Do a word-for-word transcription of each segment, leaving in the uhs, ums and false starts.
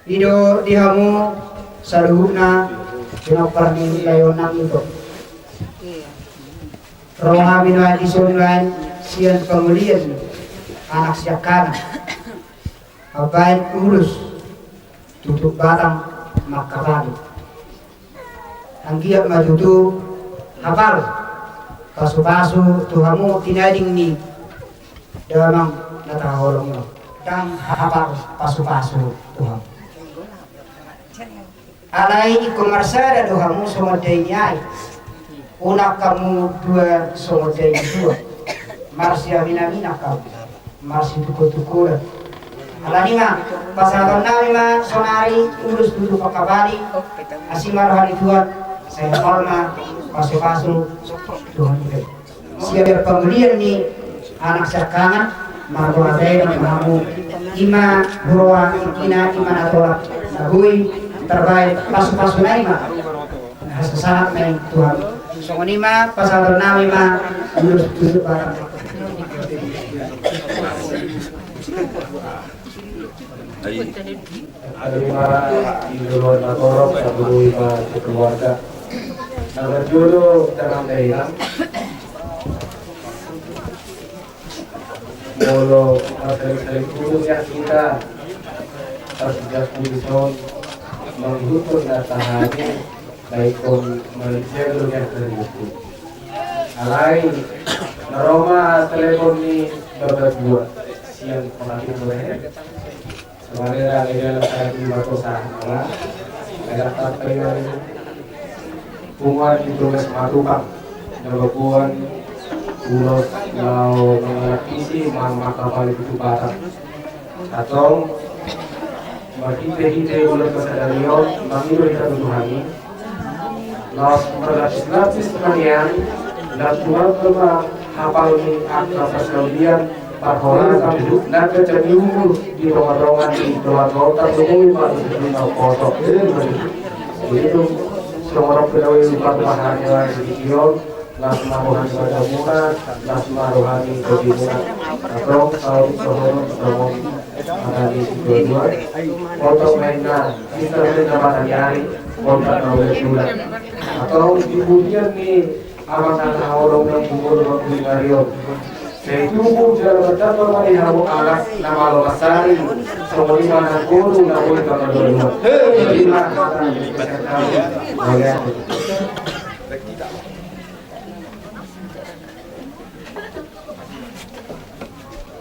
I do di hamu saluhutna pinompar ni Lae on nang ito. Ro hami nuaeng dison nuaeng sian pangolian anak siangkangan mambahen ulos tutup batang mangkapali. Anggiat ma tutu hapal pasupasu tu hamu tinading ni damang na tahaholongi on. Ndang hapal pasupasu tu hamu. Alai ingkon marsada do hamu songon daini aek. Unang hamu dua songon daini dua. Marsiaminaminan hamu. Marsitungkoltungkolan. Alani ma, pasahatonnami ma sonari ulos tutup mangkapali, asi ma roha ni Tuhan, sai hapal ma pasupasu Tuhan i. Sian pangolian ni anak siangkangan, marboa baenon ma hamu, i ma huroha, i ma, i ma na tolap, na boi tarbaen, pasupasuna i ma. Sahat ma i Tuhan. Songon i ma pasahatonnami ma ulos tutup batang. Ai. Alima i loloan na torop, saburu i ma sekeluarga. Na marjolo tanang dainang. Molo marsaling-saling putus ya kita, pas sudah putus on, mangihut na tahape, baik on manusia dulu ya dari itu. Alai, na ro ma telepon ni Bapak Dua, siang pengantin boleh. Sabarang eda, eda, eda, eda, eda, eda, eda, eda, eda, eda, eda, punguan di Tugas Matupang, na baguan ulos laho mangalap isi, mang-, mangkapali tutup batang. Antong, marhite-hite ulos na sadari on, mangido hita tu Tuhan i. Laos marlapis-lapis ma nian, laos tuan ma hapal ni angka parsaulian, parhorasan, na gabe jaminan di tonga-tonga ni dohot-dohot, tarlumobi ma di na poso. Jadi tu, songon on pe na uli parbahagia di tingki on, las ma roha ni badamuna, las ma roha ni tondimuna. Antong, saur songon on, songon on, ada di situ dua. Potong main na. Instrumen na mataniari, kontak na uli tulang. Atau di pudian ni amang na tahaholong na pukul dua puluh lima rion. Sai tubu jala bertambah mani hamu anak na malo masari, songon i ma na guru na uli kamadolima. Terima kasih.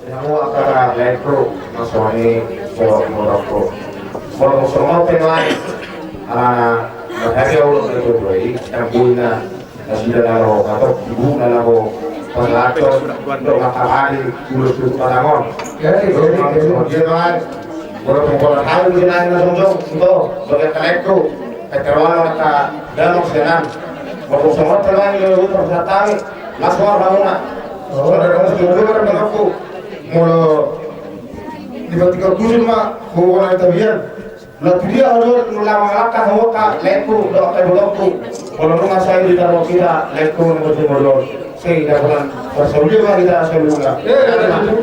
Namo acara lae tu, masoni, bo-, borokku. Borokku songon pe lae. Ala, berhasil ulo itu, boy. Yang punya, nasida laho, atau ibu na laho, pasalacon, untuk mangkapali, ulos tutup batang on. Jadi, jadi, jadi. Dia lae. Borokku, borokku, tahu dia lae, na songon, itu, bagian lae tu. Keterlaluan kata, dalam senang. Borokku songon pe lae, ulos tutup batang. Las ma rohamuna. Saudara kamu setuju kan, borokku? Molo di Batikor Kusum ma, huhona tabian. Lalu dia hadir, mula mangalangka, hamu ka, lae ku, dohot ka, borokku. Molo nunga sai di tarmo kita, lae ku, nunga di molo. Sai dapotan, parsaulian ma hita saluhutna. Eh, eh, eh.